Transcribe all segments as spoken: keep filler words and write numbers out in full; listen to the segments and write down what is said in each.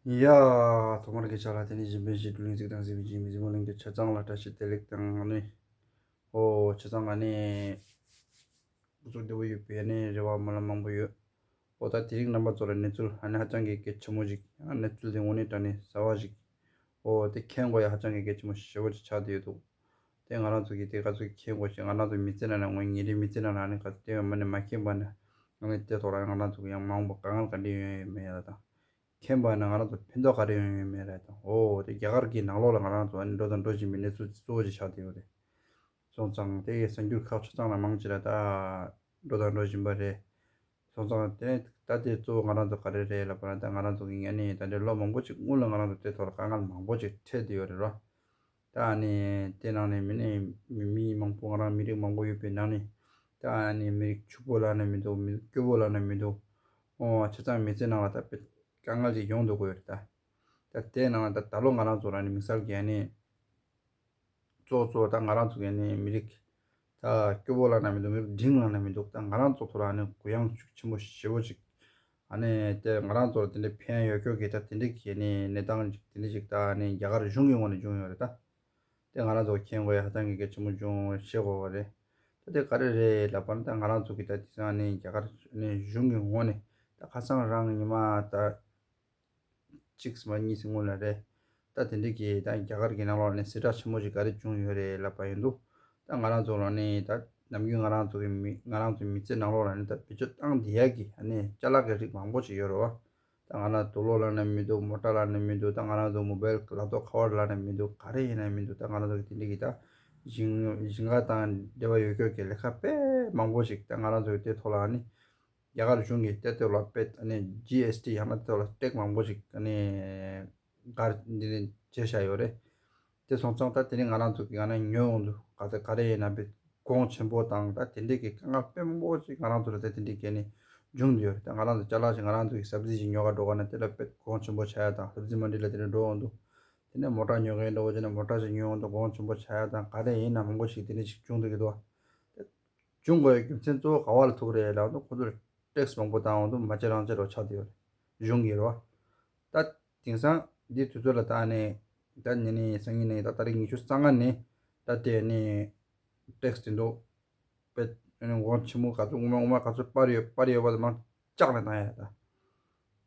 ཡ། ཐོག་མར་གྱི་ཆ་ལ་དེ་ནས་གཞན་ཕན་ཞིག་སྒྲུབ་གླིང་གཟིགས་དང་གཟིགས་པའི་རྗེས་མི་གཟིགས་མོ་གླིང་གི་ཆ་ཚང་ལ་བཀྲ་ཤིས་བདེ་ལེགས་དང་ནི། ཨོ་ཆ་ཚང་ང་ནི། སྐུ་གཟུགས་བདེ་པོ་ཡོད་པའི་ནི་རེ་བ་སྨོན་ལམ་མང་པོ་ཡོད། ཨོ་ད་དེ་རིང་རྣམ་པ་ཚོ་ལ་གནས་ཚུལ་ཨ་ནི་ཧ་ཅང་གི་གལ་ཆེན་མོ་ཞིག་ཨ་གནས་ཚུལ་དེ་དངོས་གནས་དྲང་གནས་གསར་བ་ཞིག་ཨོ་དེ་མཁྱེན་དགོས་ཡ་ཧ་ཅང་གི་གལ་ཆེན་མོ་ཞེ་པོ་ཅིག་ཆགས་བསྡད་ཡོད་འདུག་དེ་ང་རང་ཚོ་གིས་དེ་ག་ཚོད་མཁྱེན་དགོས་ཞེས་ང་རང་ཚོ་མི་ཚེ་ནང་ནས་ངོས་ཉིན་རེའི་མི་ཚེ་ནང་ལ་ནི་ག་ཚོད་དེ་བས་མ་ནས་མ་མཁྱེན་པ་ནས་ང་ནི་དེ་ཐོག་ལ་ང་རང་ཚོ་གི་ཡང་མང་པོ་དཀའ་ངལ་ག་འདྲ་ཡོད་ཡོད་མེད་ཡ་ལ་དང་། མཁྱེན་པ་ནི་ང་རང་ཚོ་ཕན་ཐོགས་ག་རེ་ཡོང་ཡོད་མེད་རེད་དང་། ཨོ་དེ་རྒྱ་གར་གྱི་ནང་ལོགས་ལ་ང་རང་ཚོ་ཨ་ནི་འགྲོ་དང་འགྲོ་བཞིན་པའི་གནས་ཚུལ་གཙོ་བོ་ཞིག་ཆགས་བསྡད་ཡོད་རེད། སོང་ཙང་དེ་གསར་འགྱུར་ཁག་ཆ་ཚང་ལ་མང་ཆེ་ལ་ད་འགྲོ་དང་འགྲོ་བཞིན་པ་རེད། སོང་ཙང་དེ་ནས་ད་དེ་གཙོ་བོ་ང་རང་ཚོ་ག་རེ་རེད་ལབ་པ་ན་ད་ང་རང་ཚོ་གི་ངས་ནི་ད་ལྟའི་ལོ་མང་པོ་ཅིག་སྔོན་ལ་ང་རང་ཚོ་དེ་ཐོག་ལ་དཀའ་ངལ་མང་པོ་ཅིག་འཕྲད་བསྡད་ཡོད་རེད་རོ། ད་ཨ་ནི་དེ་ནང་ནས་མི་ནི་མི་མི་མང་པོ་ང་རང་མི་རིགས་མང་པོ་ཡོད་པའི་ནང་ནས་ད་ཨ་ནི་མི་རིགས་ཕྱུག་པོ་ལབ་ན་མི་འདུག་མི་རིགས་སྐྱོ་པོ་ལབ་ན་མི་འདུག་ཨོ་ཆ་ཚང་མི་ཚེ་ནང་ལ་ད་དཔེ་དཀའ་ངལ་ཅིག་ཡོང་སྡོད་ཀྱི་ཡོད་རེད་ད། ད་དེ་ནང་ད་ད་ལོ་ང་རང་ཚོ་རང་ནི་དམིགས་བསལ་གྱི་ཨ་ནི། གཙོ་བོ་གཙོ་བོ་ད་ང་རང་ཚོ་གི་ནི་མི་རིགས་ད་སྐྱོ་པོ་ལབ་ན་མི་འདུག་མི་རིགས་འབྲིང་ལབ་ན་མི་འདུག་ད་ང་རང་ཚོ་ཐོག་ལ་ནི་གུ་ཡངས་ཤུགས་ཆེན་པོ་ཞེ་པོ་ཅིག་ཨ་ནི་དེ་ང་རང་ཚོ་ལ་དེ་འདྲའི་ཕན་ཡོད་སྐྱོ་གི་ད་དེ་འདྲའི་གི་ནི་གནས་སྟངས་ཅིག་དེ་འདྲའི་ཅིག་ད་ནི་རྒྱ་གར་གཞུང་གི་ངོས་ནས་བྱུང་ཡོད་རེད་ད། དེ་ང་རང་ཚོ་མཁྱེན་དགོས་ཡ་ཧ་ཅང་གི་གལ་ཆེན་པོ་བྱུང་ཤེས་དགོས་པ་རེད། ད་དེ་ག་རེ་རེད་ལབ་པ་ན་ད་ང་རང་ཚོ་གི་ད་དེང་སང་ནི་རྒྱ་གར་ནི་གཞུང་གི་ངོས་ནས་ད་ཁ་སང་རང་ཉི་མ་ད། གཅིག་ཙམ་གཉིས་ཙམ་སྔོན་ལ་རེད། ད་དེ་འདྲའི་གི་ད་རྒྱ་གར་གྱི་ནང་ལོགས་ནས་ཟིང་འཁྲུག་ཆེན་མོ་ཞིག་ག་རེ་བྱུང་ཡོད་རེད་ལབ་པ་ཡིན་དུས། ད་ང་རང་ཚོ་ལ་ནི་ད་ནམ་རྒྱུན་ང་རང་ཚོ་གི་མི་ང་རང་ཚོའི་མི་ཚེ་ནང་ལོགས་ལ་ནི་ད་བེད་སྤྱོད་བཏང་བསྡད་ཡག་གི་ཨ་ནི་ཅ་ལག་གི་རིགས་མང་པོ་ཞིག་ཡོད་རེད་བ། ད་ང་རང་དུག་ལོག་ལབ་ན་མི་འདུག་མོ་ཊ་ལབ་ན་མི་འདུག་ད་ང་རང་ཚོ་མོ་བེལ་ལག་ཐོགས་ཁ་པར་ལབ་ན་མི་འདུག་ག་རེ་ཡིན་ན་མི་འདུག་ད་ང་རང་ཚོ་གི་དེ་འདྲའི་གི་ད་ཞིང་ཞིང་ཁ་དང་འབྲེལ་བ་ཡོད་སྐྱོ་གི་ལས་ཀ་དཔེ་མང་པོ་ཞིག་ད་ང་རང་ཚོ་གི་དེ་ཐོག་ལ་ཨ་ནི། རྒྱ་གར་གཞུང་གིས་དེ་ཐོག་ལ་དཔེ་ཨ་ནི་ཇི་ཨེས་ཊི་ཡང་ན་དེ་ཐོག་ལ་ཊེག་མང་པོ་ཞིག་ཨ་ནི་གར་འདི་ནས་བྱས་བཞག་ཡོད་རེད། དེ་སོང་ཙང་ད་དེ་ནི་ང་རང་ཚོ་གི་ང་རང་ཉོས་འོང་དུས་ག་ཚོད་ག་རེ་ཡིན་ན་དཔེ་གོང་ཆེན་པོ་དང་ད་དེ་འདྲས་ཀྱི་དཀའ་ངལ་དཔེ་མང་པོ་ཞིག་ང་རང་ཚོ་ལ་ད་དེ་འདྲས་ཀྱི་ནི་འབྱུང་དུ་ཡོད་རེད། ད་ང་རང་ཚོ་ཅ་ལག་ཞིག་ང་རང་ཚོ་གི་སབ་ཛི་ཞིག་ཉོ་ག་འགྲོ་ག་ན་དེ་ལ་དཔེ་གོང་ཆེན་པོ་ཆགས་ཡ་དང་སབ་ཛི་མན་ཌི་ལ་དེ་འདྲས་འགྲོ་འོང་དུས་དེ་ནས་མོ་ཊ་ཉོ་ག་ཡིན་འགྲོ་བ་བྱས་ན་མོ་ཊ་ཞིག་ཉོས་འོང་དུས་གོང་ཆེན་པོ་ཆགས་ཡ་དང་ག་རེ་ཡིན་ན་མང་པོ་ཞིག་དེ་འདྲས་ཞིག་འབྱུང་དུ་གི་འདུག་བྱུང་དགོས་རྒྱུ་མཚན་གཙོ་བོ་ག་བ་ལ་ཐུག་རེད་ལབ་ན་ཁོ་ཚོར་ཊེག་སི་མང་པོ་བཏང་འོང་དུས་མ་བྱེད་རང་བྱེད་རོགས་ཆགས་བསྡད་ཡོད་རེད། གཞུང་གིས་རེད་བ། ད་དེང་སང་འདི་དུས་ཚོད་ལ་ད་ནི་ད་ཉིན་ནི་སང་ཉིན་ནི་ད་ད་རེས་ཉི་ཤུ་རྩ་ལྔ་ནི་ད་དེ་ནི་ཊེག་སི་དེ་འདུག་པས་ནི་འགོང་ཆེན་མོ་ག་ཚོད་ངོ་མ་ངོ་མ་ག་ཚོད་སྤར་ཡོད་སྤར་ཡོད་པ་དེ་མར་བཅག་ནས་བཏང་ཡ་ད།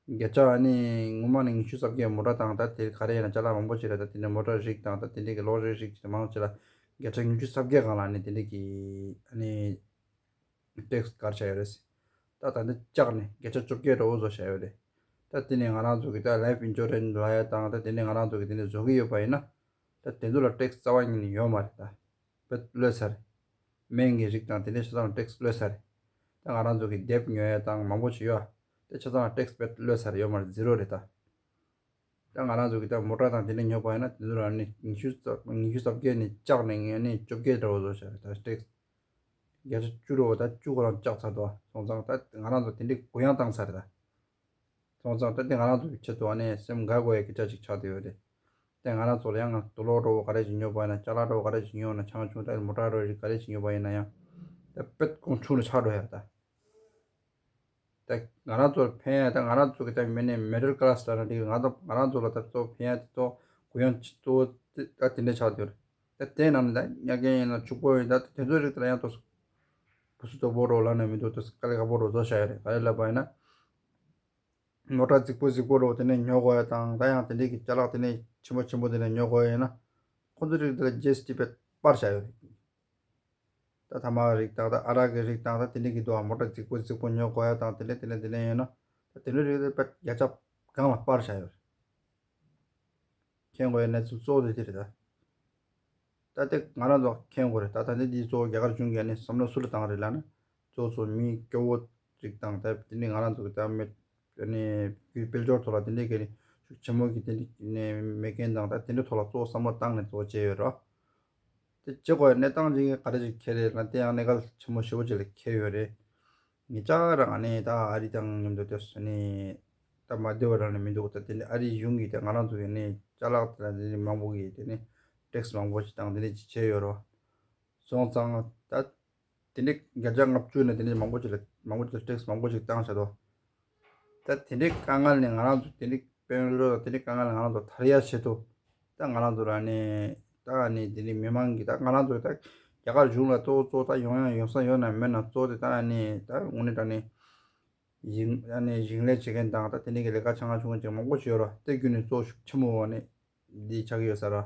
བརྒྱ་ཆ་ནི་ངོ་མ་ནི་ཉི་ཤུ་རྩ་བརྒྱད་མོ་ཊ་དང་ད་དེ་ག་རེ་ཡིན་ན་ཅ་ལག་མང་པོ་ཞིག་རེད། ད་དེ་ནི་མོ་ཊ་རིགས་དང་ད་དེ་འདྲའི་གི་གློག་རིགས་རིགས་ཀྱི་མང་ཆེ་ལ་བརྒྱ་ཆ་ཉི་ཤུ་རྩ་བརྒྱད་སྒང་ལ་ནི་དེ་འདྲའི་གི་ཨ་ནི་ཊེག་སི་བཀལ་བཞག་ཡོད་རེད། ད་ད་འདི་བཅག་ནས་བརྒྱ་ཆ་བཅོ་བརྒྱད་འགྲོ་བོ་བཟོ་བཞག་ཡོད་རེད། ད་དེ་ནས་ང་རང་ཚོ་གི་ད་ལའིཕ་ཨིན་ཤུ་རན་སི་ལབ་ཡ་དང་ད་དེ་ནས་ང་རང་ཚོ་གི་དེ་ནས་བཟོ་གི་ཡོད་པ་ཡིན་ན། ད་དེ་ཚོ་ལ་ཊེག་སི་རྩ་བ་ཉིད་ནས་ཡོད་མ་རེད་ད། བེད་གློད་ཚར་རེད། སྨན་གྱི་རིགས་དང་དེ་འདྲའི་ཆ་ཚང་ལ་ཊེག་སི་གློད་ཚར་རེད། ད་ང་རང་ཚོ་གི་དེབ་ཉོ་ཡ་དང་མང་པོ་ཞིག་ཡོད་ཨ། དེ་ཆ་ཚང་ལ་ཊེག་སི་བེད་གློད་ཚར་རེད། ཡོད་མ་རེད། ཛི་རོ་རེད་ད། ད་ང་རང་ཚོ་གི་ད་མོ་ཊ་དང་དེ་འདྲ་ཉོ་པ་ཡིན་ན་དེ་ཚོ་ལ་ནི་ཉི་ཤུ་རྩ་ཉི་ཤུ་རྩ་བརྒྱད་ནས་བཅག་ནས་ངས་ནི་བཅོ་བརྒྱད་འདྲ་བོ་བཟོ་བྱ་རེད་ད། ཊེག་སི་བརྒྱ་ཆ་བཅུ་འདྲ་བོ་ད་བཅུ་གོ་རང་བཅག་ཚར་འདུག་སོང་ཙང་ད་ང་རང་ཚོ་དེ་འདྲའི་གུ་ཡངས་བཏང་ཚར་རེད་ད། སོང་ཙང་ད་དེ་ང་རང་ཚོ་གི་ཆེད་དུ་ཨ་ནི་སེམས་དགའ་དགོས་ཡ་སྐད་ཆ་ཅིག་ཆགས་བསྡད་ཡོད་རེད། དེ་ང་རང་ཚོ་ལ་ཡང་ང་དུག་ལོག་འདྲ་བོ་ག་རེ་ཞིག་ཉོ་པ་ཡིན་ན་ཅ་ལག་འདྲ་བོ་ག་རེ་ཞིག་ཉོ་ན་ཆུང་ཆུང་ད་མོ་ཊ་འདྲ་བོ་རིགས་ག་རེ་ཞིག་ཉོ་པ་ཡིན་ན་ཡང་ད་དཔེ་གོང་ཆུང་ནས་ཆགས་འགྲོ་ཡ་ད། ད་ང་རང་ཚོར་ཕན་ཡ་ད་ང་རང་ཚོ་གི་ད་མི་ནི་མི་ཌལ་ཀ་ལ་སི་ལ་ན་འགྲིག་ང་ཚོ་ང་རང་ཚོ་ལ་ད་གཙོ་ཕན་ཡ་དེ་གཙོ་གུ་ཡངས་ཆེ་གཙོ་བོ་ད་དེ་འདྲ་ཆགས་ཡོད་རེད། ད་དེ་ནང་ནས་ད་ཉ་རྒན་ཡིན་ན་ཕྱུག་པོ་ཡིན་ད་དེ་ཚོའི་རིགས་དེ་ལ་ཡང་ཏོག་ཙམ་བུ་སུ་དོ་པོ་རོ་ལ་ནས་མི་འདུག་ཏོག་ཙམ་དཀའ་ལས་ཁག་པོ་རོ་བཟོ་བྱ་ཡ་རེད། ག་རེ་ལབ་པ་ཡིན་ན་མོ་ཊ་རྫིག་པོ་རྫིག་པོ་རོ་དེ་ནས་ཉོ་དགོས་ཡ་དང་ད་ཡང་དེ་འདྲའི་གི་ཅ་ལག་དེ་ནས་ཆེན་པོ་ཆེན་པོ་དེ་ནས་ཉོ་དགོས་ཡ་ཡིན་ན་ཁོ་ཚོའི་རིགས་དེ་ལ་ཇི་ཨེས་ཊི་བེད་སྤར་བྱ་ཡོད་རེད། ད་ཐ་མག་རིགས་དང་ད་ཨ་རག་གི་རིགས་དང་ད་དེ་འདྲ་གི་འདུག་ཨ། མོ་ཊ་རྫིག་པོ་རྫིག་པོ་ཉོ་དགོས་ཡ་དང་དེ་འདྲ་དེ་འདྲ་དེ་འདྲ་ཡོད་ན་ད་དེ་འདྲ་རིགས་དེ་དཔེ་བརྒྱ་ཆ་གང་ལ་སྤར་བྱ་ཡོད་རེད། མཁྱེན་དགོས་ཡ་གནས་ཚུལ་གཙོ་བོ་དེ་དེ་རེད་ད། ད་དེ་ང་རང་ཚོ་མཁྱེན་དགོས་རེད་ད། ད་འདི་འདི་གཙོ་བོ་རྒྱ་གར་གཞུང་གིས་ནི་བསམ་བློ་སུ་ལ་བཏང་རེད་ལབ་ན་གཙོ་བོ་གཙོ་མི་སྐྱོ་བོ་རིགས་དང་ད་དེ་འདྲ་ང་རང་ཚོ་གི་ད་མི་ནི་རྒྱུ་དཔལ་འབྱོར་ཐོག་ལ་དེ་འདྲ་གི་ནི་ཤུགས་ཆེན་མོ་གི་དེ་འདྲ་ནི་མེད་མཁན་དང་ད་དེ་འདྲ་ཐོག་ལ་གཙོ་བོ་བསམ་བློ་བཏང་ནས་གཙོ་བོ་བྱས་ཡོད་རེད། དེ་བྱེད་དགོས་གནས་སྟངས་ཅིག་ག་རེ་ཅིག་འཁེལ་རེད་ལ་དེ་ཡང་གནད་འགག་ཆེན་མོ་ཞེ་པོ་ཅིག་ལ་འཁེལ་ཡོད་རེད། ངེད་ཅག་རང་ནི་ད་ཨ་རི་དང་མཉམ་དུ་དེ་སུ་ནི་ད་མ་བདེ་བ་རང་ནི་མི་འདུག་ད་དེ་ནི་ཨ་རི་གཞུང་གིས་དེ་ང་རང་ཚོ་གི་ནི་ཅ་ལག་དེ་ལ་དེ་ནི་མང་པོ་གི་དེ་ནི་ཊེག་སི་མང་པོ་ཞིག་དང་དེ་ནི་ཅིག་བྱས་ཡོད་རེད། སོང་ཙང་ད་དེ་ནི་བརྒྱ་ཆ་ལྔ་བཅུ་ནས་དེ་ནི་མང་པོ་ཅིག་ལ་མང་པོ་ཅིག་ལ་ཊེག་སི་མང་པོ་ཞིག་བཏང་བྱས་དོ། ད་དེ་འདྲའི་དཀའ་ངལ་ནི་ང་རང་ཚོ་དེ་འདྲའི་ དཔལ་འབྱོར་དང་དེ་འདྲའི་དཀའ་ངལ་ང་རང་ཚོ་དར་ཡ་ཆེད་དུ། ད་ང་རང་ཚོ་ར་ནི་ད་ནི་དེ་འདྲའི་མི་མང་གི་ད་ང་རང་ཚོ་ད་རྒྱ་གར་གཞུང་ལ་གཙོ་བོ་གཙོ་བོ་ད་ཡོང་ཡ་ཡོང་ས་ཡོད་ན་མེད་ན་གཙོ་བོ་དེ་ད་ནི་ད་དངོས་གནས་དྲང་གནས་ཞིང་ཨ་ནི་ཞིང་ལས་བྱེད་མཁན་དང་ད་དེ་འདྲའི་གི་ལས་ཀ་ཆ་ཚང་བྱུང་མཁན་ཅིག་མང་པོ་ཞིག་ཡོད་ར། དེ་བརྒྱུད་ནས་གཙོ་ཤུགས་ཆེན་མོ་བ་ནི་འདི་ཆགས་ཀྱི་ཡོད་ས་ར།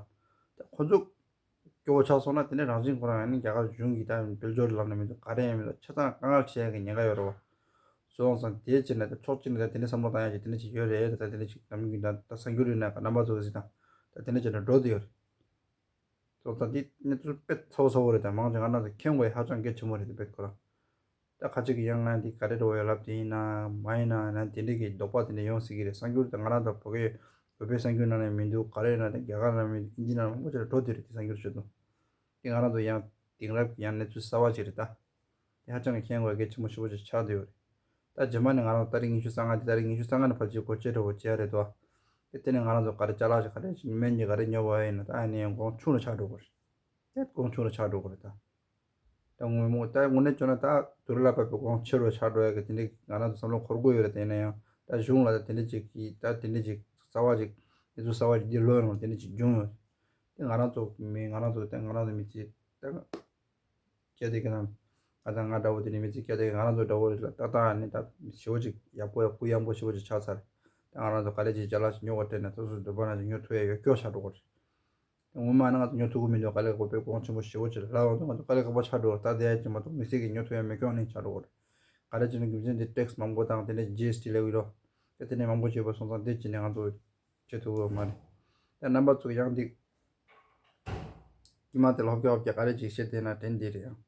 ད་ཁོ་ཚོ་སྐྱོ་བོ་ཆགས་སོང་ན་དེ་ནས་རང་བཞིན་ཁོ་རང་ཡང་ནི་རྒྱ་གར་གཞུང་གི་ད་དཔལ་འབྱོར་ལབ་ན་མི་འདུག་ག་རེ་ཡང་མི་འདུག་ཆ་ཚང་དཀའ་ངལ་འཕྲད་ཡ་གི་ཉེན་ཁ་ཡོད་རེད་བ། སོང་ཙང་དེ་བྱས་ན་ད་ཕྱོགས་གཅིག་ནས་ད་དེ་འདྲའི་བསམ་བློ་བཏང་ཡ་ཅིག་དེ་འདྲ་ཅིག་ཡོད་རེད། ད་དེ་འདྲ་ཅིག་ནམ་རྒྱུན་ད་ད་གསར་འགྱུར་ཡིན་ན་རྣམ་པ་ཚོ་གི་ཟིག་དང་ད་དེ་འདྲ་བྱས་ན་འགྲོ་བསྡད་ཡོད་རེད། སོང་ཙང་དེ་གནས་ཚུལ་དཔེ་ཚ་བོ་ཚ་བོ་རེད། ད་མང་ཆེ་ང་རང་ཚོ་མཁྱེན་དགོས་ཡ་ཧ་ཅང་གལ་ཆེན་པོ་རེད། དེ་དཔེ་ཁོ་རང་ད་ཁ་ཅིག་གི་ཡང་ང་འདི་ག་རེ་འགྲོ་ཡོད་ལབ་དེ་ཡིན་ན་མ་ཡིན་ན་ན་དེ་འདྲ་གི་དོགས་པ་དེ་འདྲ་ཡོང་སྲིད་ཀྱི་རེད། གསར་འགྱུར་ད་ང་རང་ཚོ་བོད་སྐད་བོད་པའི་གསར་འགྱུར་ནང་ནས་མི་འདུག་ག་རེ་ཡིན་ན་ད་རྒྱ་གར་ནང་མི་ཨིན་ཇི་ནང་མང་པོ་ཅིག་ལ་འགྲོ་དེ་རེད། དེ་གསར་འགྱུར་བྱེད་དུ། དེ་ང་རང་ཚོ་ཡང་དེང་རབས་ཀྱི་ཡང་གནས་ཚུལ་གསར་བ་ཅིག་རེད་ད། དེ་ཧ་ཅང་གི་མཁྱེན་དགོས་གལ་ཆེན་པོ་ཞེ་པོ་ཅིག་ཆགས་བསྡད་ཡོད་རེད། ད་རྗེས་མ་ནས་ང་རང་ཚོ་ཏ་རིག་ཉི་ཤུ་རྩ་ལྔ་དེ་ཏ་རིག་ཉི་ཤུ་རྩ་ལྔ་ནས་ཕལ་ཆེར་སྒོ་ཕྱེ་འགྲོ་དགོས་བྱས་རེད་དོ། དེ་དེ་ནས་ང་རང་ཚོ་ག་རེ་ཅ་ལག་ཅིག་ག་རེ་ཅིག་སྨན་གྱི་ག་རེ་ཉོ་བ་ཡིན་ན་ད་ཨ་ནི་གོང་ཆུང་རུ་ཆགས་འགྲོ་དགོས་རེད། དེ་གོང་ཆུང་རུ་ཆགས་འགྲོ་དགོས་རེད་ད། ད་དངོས་མོ་ད་དངོས་གནས་བྱུང་ན་ད་དུས་རབས་ལ་བབས་པའི་གོང་ཆེ་རུ་ཆགས་འགྲོ་ཡ་གི་དེ་འདྲའི་ང་རང་ཚོ་བསམ་བློ་འཁོར་དགོས་ཡོད་རེད། དེ་ཡིན་ན་ཡང་ད་གཞུང་ལ་ད་དེ་འདྲ་ཅིག་གི་ད་དེ་འདྲ་ཅིག་གསར་བ་ཅིག་དེ་ཚོ་གསར་བ་ཅིག་འདི་ལོ་ཡོང་དེ་འདྲ་ཅིག་བྱུང་ཡོད། དེ་ང་རང་ཚོ་མི་ང་རང་ཚོ་ད་ང་རང་ཚོ་མི་ཚེ་ད་སྐྱ་དེ་གི་ནང་ང་དང་ང་འདྲ་བོ་དེ་འདྲ་མི་ཚེ་སྐྱ་དེ་གི་ང་རང་ཚོ་འདྲ་བོ་རེད་ལ་ཏག་ཏག་ནི་ད་ཞེ་བོ་ཅིག་ཡག་པོ་ཡག་གུ་ཡངས་པོ་ཞེ་བོ་ཅིག་ཆགས་ཚར། ད་ང་རང་ཚོ་ག་ལེ་ཅིག་ཅ་ལག་ཅིག་ཉོ་བ་སྤྲད་ན་སོ་སོ་འདོད་པ་ན་ཅིག་ཉོ་ཐུབ་ཡ་ཡོད་སྐྱོ་ཆགས་འགྲོ་གི་རེད། ངོ་མ་ནི་ང་ཚོ་ཉོ་ཐུབ་ཀྱི་མི་འདུག་ག་ལེ་གོ་པའི་གོང་ཆེན་པོ་ཞེ་བོ་ཅིག་ལ་ལབ་འོང་དུས་ང་ཚོ་དཀའ་ལས་ཁག་པོ་ཆགས་འགྲོ་ད་དེ་ཡ་ཅིག་མ་གཏོགས་མི་ཚེ་གི་ཉོ་ཐུབ་ཡ་མེད་སྐྱོ་ནི་ཆགས་འགྲོ་གི་རེད། ག་རེ་བྱས་ན་རྒྱུ་མཚན་དེ་ཊེག་སི་མང་པོ་དང་དེ་ནས་ཇི་ཨེས་ཊི་ལབ་ཀྱི་རོ། དེ་དེ་ནས་མང་པོ་བྱས་པ་སོང་ཙང་དེ་བྱས་ནས་ང་ཚོ་བྱེད་ཐུབ་ཀྱི་མ་རེད། ཡང་རྣམ་པ་ཚོ་ཡང་འདི་དཀྱུས་མ་དེ་ལ་ཧོབ་རྒྱག་ཧོབ་རྒྱག་ག་རེ་ཅིག་བཤད་བསྡད་ན་དྲན་འདི་རེད་ཡང་།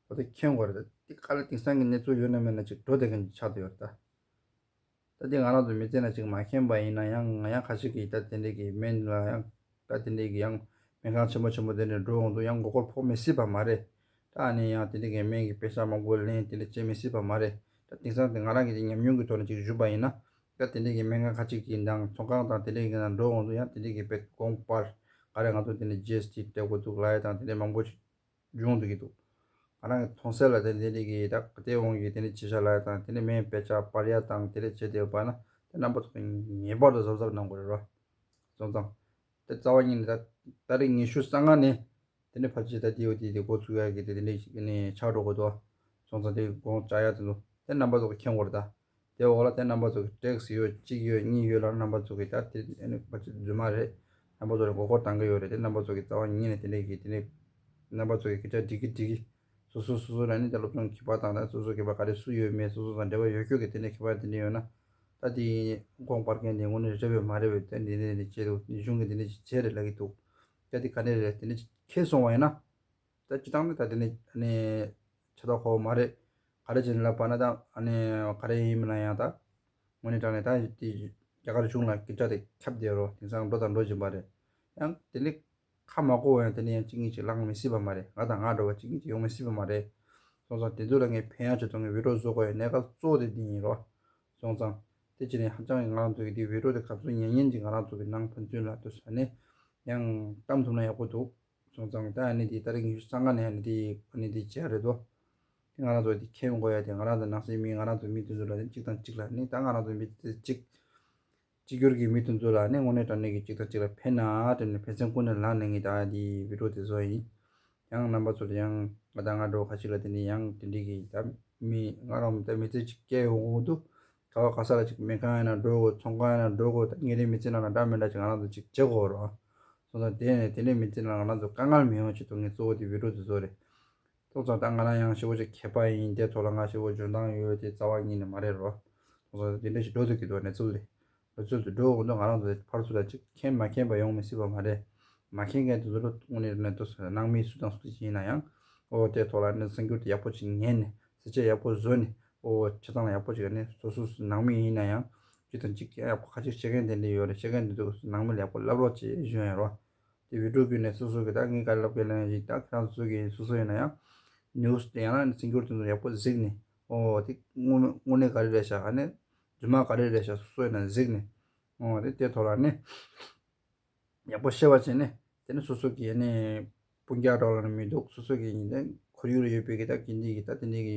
འོ་དེ་མཁྱེན་དགོས་རེད། དེ་དཀའ་ལས་དེང་སང་གི་གནས་ཚུལ་ཡོད་ན་མེད་ན་ཅིག་འགྲོ་བསྡད་མཁན་ཅིག་ཆགས་བསྡད་ཡོད་རེད་ད། ད་དེ་ང་རང་ཚོ་མི་ཚེ་ན་ཅིག་མ་མཁྱེན་པ་ཡིན་ན་ཡང་ང་ཡང་ཁ་ཤས་ཀྱིས་ད་དེ་འདྲས་ཀྱི་སྨན་ལ་ཡང་ད་དེ་འདྲས་ཀྱི་ཡང་སྨན་ཁང་ཆེན་པོ་ཆེན་པོ་དེ་འདྲས་འགྲོ་འོང་དུ་ཡང་མགོ་སྐོར་ཕོག་མི་སྲིད་པ་མ་རེད། ད་ཨ་ནི་ཡང་དེ་འདྲས་ཀྱི་སྨན་གྱི་པེ་ཤ་མང་པོ་ལེན་དེ་འདྲས་བྱེད་མི་སྲིད་པ་མ་རེད། ད་དེང་སང་དེ་ང་རང་གི་ཉམས་མྱོང་གི་ཐོག་ནས་ཅིག་ཞུས་པ་ཡིན་ན། ད་དེ་འདྲས་ཀྱི་སྨན་ཁང་ཁ་ཅིག་གི་ནང་ཚོང་ཁང་དང་དེ་འདྲས་ཀྱི་ནང་འགྲོ་འོང་དུ་ཡང་དེ་འདྲས་ཀྱི་དཔེ་དགོངས་པར་ག་རེ་ང་ཚོ་དེ་འདྲས་ཇི་ཨེས་ཊི་སྤྲད་དགོས་འདུག་ལབ་ཡ་དང་དེ་འདྲས་མང་པོ་ཅིག་འབྱུང་འདུག་གི་འདུག་ང་རང་གི་མཐོང་གསལ་ལ་དེ་འདྲས་ཀྱི་ད་ག་དེ་འོང་གི་དེ་འདྲས་ཅི་བྱ་ལབ་ཡ་དང་དེ་འདྲས་སྨན་དཔེ་ཆ་པར་ཡ་དང་དེ་འདྲས་བྱེད་བསྡད་ཡོད་པ་ན་དེ་རྣམ་པ་ཚོ་ངེས་པར་དུ་གཟབ་གཟབ་གནང་དགོས་རེད་རོ། སོང་ཙང་། དེ་རྩ་བ་ཉིད་ནས་ད་ཏ་རིག་ཉི་ཤུ་རྩ་ལྔ་ནས་དེ་ནས་ཕལ་ཆེར་ད་དེ་ཡོད་དེ་དེ་འགོ་ཚུགས་ཡག་གི་དེ་དེ་འདྲས་ནས་ཆགས་འགྲོ་གི་འདུག་སོང་ཙང་དེ་དགོངས་བཅག་ཡག་དེ་ཚོ་དེ་རྣམ་པ་ཚོ་གི་མཁྱེན་དགོས་རེད་ད། དེ་འོག་ལ་དེ་རྣམ་པ་ཚོ་གི་ཊེག་སི་ཡོད་གཅིག་ཡོད་གཉིས་ཡོད་ལ་རྣམ་པ་ཚོ་གི་ད་དེ་ཨ་ནི་ཕལ་ཆེར་རྫུན་མ་རེད། རྣམ་པ་ཚོ་ལ་མགོ་སྐོར་བཏང་གི་ཡོད་རེད། དེ་རྣམ་པ་ཚོ་གི་རྩ་བ་ཉིད་ནས་དེ་འདྲས་ཀྱི་དེ་འདྲས་རྣམ་པ་ཚོ་གི་སྐད་ཆ་འགྲིག་གི་འགྲིག་གི་སོ་སོ་སོ་སོ་ལ་ནི་ད་སློབ་སྦྱོང་མཁས་པ་དང་ད་སོ་སོ་མཁས་པ་ག་རེ་སུ་ཡོད་མེད་སོ་སོ་དང་འབྲེལ་བ་ཡོད་ཁྱོད་ཀྱི་དེ་འདྲའི་མཁས་པ་དེ་འདྲ་ཡོད་ན། ད་དེ་དགོངས་པར་མཁན་དེ་དངོས་གནས་རེད་པས་མ་རེད་པས་ད་འདི་འདྲ་འདི་བྱས་འདུག་གཞུང་གི་འདི་འདྲ་ཞིག་བྱས་རེད་ལབ་ཀྱི་འདུག་ད་དེ་ག་འདྲ་རེད་དེ་འདྲ་ཞིག་ཁེལ་སོང་བ་ཡིན་ན། ད་སྤྱི་བཏང་ནི་ད་དེ་འདྲ་ནི་ཆ་ད་གོ་བ་མ་རེད། ག་རེ་བྱས་ནས་ལབ་པ་ན་ད་ཨ་ནི་ག་རེ་ཡིན་མིན་ན་ཡང་ད་དངོས་གནས་དྲང་གནས་ད་དེ་རྒྱ་གར་གཞུང་ལ་སྐད་ཆ་དེ་ཁྱབ་བསྡད་རོ། དེང་སང་འགྲོ་དང་འགྲོ་བཞིན་པ་རེད། ཡང་དེ་འདྲ། ཁ་མ་གོ་བ་ཡང་དེ་ནས་ཡང་གཅིག་གཉིས་ཅིག་ལངས་མི་སྲིད་པ་མ་རེད། ང་དང་ང་འདྲ་བ་གཅིག་གཉིས་ཅིག་ཡོང་མི་སྲིད་པ་མ་རེད། སོང་ཙང་དེ་ཚོ་ལ་ངས་ཕན་ཡག་ཆེད་དུ་ངས་བི་ཌི་ཡོ་བཟོ་དགོས་ཡ་གནད་འགག་གཙོ་བོ་དེ་འདི་ཡིན་རོ། སོང་ཙང་དེ་བྱས་ནས་ཧ་ཅང་ང་རང་ཚོ་གི་དེ་བི་ཌི་ཡོ་དེ་ག་ཚོད་ཉན་ཉན་ཅིག་ང་རང་ཚོ་གི་ནང་ཕན་ཚུན་ལ་དུ་ས་ནས་ཡང་གཏམ་ཐུབ་ན་ཡག་པོ་འདུག་སོང་ཙང་ད་ཨ་ནི་དེ་ཏ་རིག་ཉི་ཤུ་རྩ་ལྔ་ནས་ཨ་ནི་དེ་ཨ་ནི་དེ་བྱས་རེད་དོ། དེ་ང་རང་ཚོ་དེ་མཁྱེན་དགོས་ཡ་དེ་ང་རང་ཚོ་ནང་སྲིད་མི་ང་རང་ཚོ་མི་དེ་ཚོ་ལ་ནི་གཅིག་དང་གཅིག་ལ་ནི་ད་ང་རང་ཚོ་མི་དེ་གཅིག་གཅིག་གྱུར་གྱི་མི་དེ་ཚོ་ལ་ནི་དངོས་གནས་དྲང་གནས་ཀྱི་གཅིག་དང་གཅིག་ལ་ཕན་ན་དྲན་ནས་ཕན་སེམས་ཀུན་ནས་ལངས་ནས་ངས་ད་འདི་བི་ཌི་ཡོ་དེ་བཟོ་ཡིན། ཡང་རྣམ་པ་ཚོ་ལ་ཡང་ང་དང་ང་འགྲོ་ཁ་ཅིག་ལ་དེ་ནས་ཡང་དེ་འདྲའི་གི་ད་མི་ང་རང་ད་མི་ཚེ་གཅིག་སྐྱེལ་ཡོང་གི་འདུག་ག་བ་ག་ས་ལ་ཅིག་སྨན་ཁང་ཡིན་ན་འགྲོ་དགོས། ཚོང་ཁང་ཡིན་ན་འགྲོ་དགོས། ད་ངེད་རའི་མི་ཚེ་ནང་ལ་འདྲ་མི་འདྲ་ཅིག་ང་རང་ཚོ་ཅིག་བྱེད་དགོས་རོགས། སོང་ཙང་དེ་ནས་དེ་ནས་མི་ཚེ་ནང་ང་རང་ཚོ་དཀའ་ངལ་མི་ཡོང་ཆེད་དུ་ངས་གཙོ་བོ་དེ་བི་ཌི་ཡོ་དེ་བཟོ་རེད། ཐོག་ཙང་ད་ང་རང་ཡང་ཞེ་པོ་ཅིག་མཁས་པ་ཡིན། དེ་ཐོག་ལ་ང་ཞེ་པོ་འཇོན་ཐང་ཡོད་དེ་རྩ་བ་ཉིད་ནས་མ་རེད་རོ། ཐོག་ཙང་དེ་འདྲ་ཞིག་འགྲོ་ཐུབ་ཀྱི་འདུག་གནས་ཚུལ་དེ། གནས་ཚུལ་དེ་འགྲོ་འོང་དུས་ང་རང་ཚོ་ཕར་ཚུར་ལ་ཅིག་མཁྱེན་མ་མཁྱེན་པ་ཡོང་མི་སྲིད་པ་མ་རེད། མ་མཁྱེན་མཁན་དེ་ཚོ་ལ་དངོས་གནས་གནས་ཐོག་ནང་མི་སུ་དང་སུ་ཞིག་ཡིན་ན་ཡང་། ཨོ་དེ་ཐོག་ལ་ནི་གསར་འགྱུར་དེ་ཡག་པོ་ཅིག་ཉན་ནས་ཟེར་བཅད་ཡག་པོ་བཟོས་ནས་ཨོ་བྱེད་སྟངས་ཡག་པོ་ཅིག་ནས་སོ་སོ་སུ་ནང་མི་ཡིན་ན་ཡང་ཅིག་དང་ཅིག་ཡག་པོ་ཁ་ཅིག་བྱེད་མཁན་དེ་འདྲ་ཡོད་རེད། བྱེད་མཁན་དེ་ཚོ་ནང་མི་ལ་ཡག་པོ་ལབ་རོགས་བྱེད་ཞུ་ཡ་ཡིན་རོ། དེ་བི་ཌི་ཡོ་བརྒྱུད་ནས་སོ་སོ་གི་ད་ངས་ག་རེ་ལབ་ག་ལབ་ཡིན་ད་ཁྱེད་རང་ཚོ་གི་སོ་སོ་ཡིན་ན་ཡང་ནིའུ་སི་དེ་ཡང་ན་གསར་འགྱུར་དེ་ཚོ་ཡག་པོ་གཟིགས་ནས་ཨོ་དེ་དངོས་དངོས་གནས་ག་རེ་རེད་ཤག་ཨ་ནི་རྫུན་མ་ག་རེ་རེད་ཤག་སོ་སོ་ཡིན་ན་གཟིགས་ནས་ཨོ་དེ་དེ་ཐོག་ལ་ནི་ཡག་པོ་ཤེས་པ་བྱས་ནས་དེ་ནི་སོ་སོ་གི་ཨ་ནི་སྤུན་ཀྱག་འདྲ་ལ་ནི་མི་འདུག་སོ་སོ་གི་ཡིན་ཏེ་ཁོར་ཡུག་ལ་ཡོད་པའི་གི་ད་གི་འདི་གི་ད་དེ་འདྲའི་གི་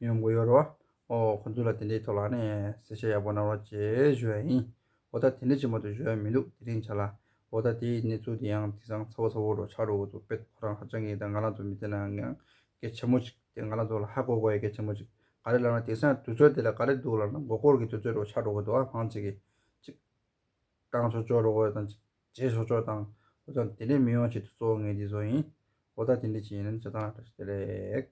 མི་མང་པོ་ཡོད་རེད་བ། ཨོ་ཁོ་ཚོ་ལ་དེ་འདྲའི་ཐོག་ལ་ནི་གསལ་བཤད་ཡག་པོ་གནང་རོགས་བྱེད་ཞུ་ཡ་ཡིན། འོ་ད་དེ་འདྲ་ཅིག་མ་གཏོགས་ཞུ་ཡ་མི་འདུག་དེ་རིང་ཆ་ལ། འོ་ད་དེའི་གནས་ཚུལ་དེ་ཡང་དེང་སང་ཚ་བོ་ཚ་བོ་འགྲོ་ཆགས་འགྲོ་གི་འདུག་དཔེ་ཁོ་རང་ཧ་ཅང་གི་ད་ང་རང་ཚོ་མི་དེ་ན་ཡང་གལ་ཆེན་མོ་ཅིག་དེ་ང་རང་ཚོ་ལ་ཧ་གོ་དགོས་ཡ་གལ་ཆེན་མོ་ཅིག་ག་རེ་ལབ་ན་དེང་སང་དུས་ཚོད་དེ་ལ་ག་རེ་འདུག་ལབ་ན་མགོ་སྐོར་གྱི་དུས་ཚོད་འགྲོ་ཆགས་འགྲོ་གི་འདུག་ཨ་ཧང་ཅིག་གི་ཅིག་བཏང་ཆོག་ཆོག་རོགས་དང་བྱེད་ཆོག་ཆོག་དང་། འོ་ཙང་དེ་འདྲའི་མི་ཡོང་ཆེད་དུ་གཙོ་བོ་ངས་འདི་བཟོ་ཡིན། འོ་ད་དེ་འདྲ་ཅིག་ཡིན་ན་བྱ་སྟངས་ལ་བཀྲ་ཤིས་བདེ་ལེགས།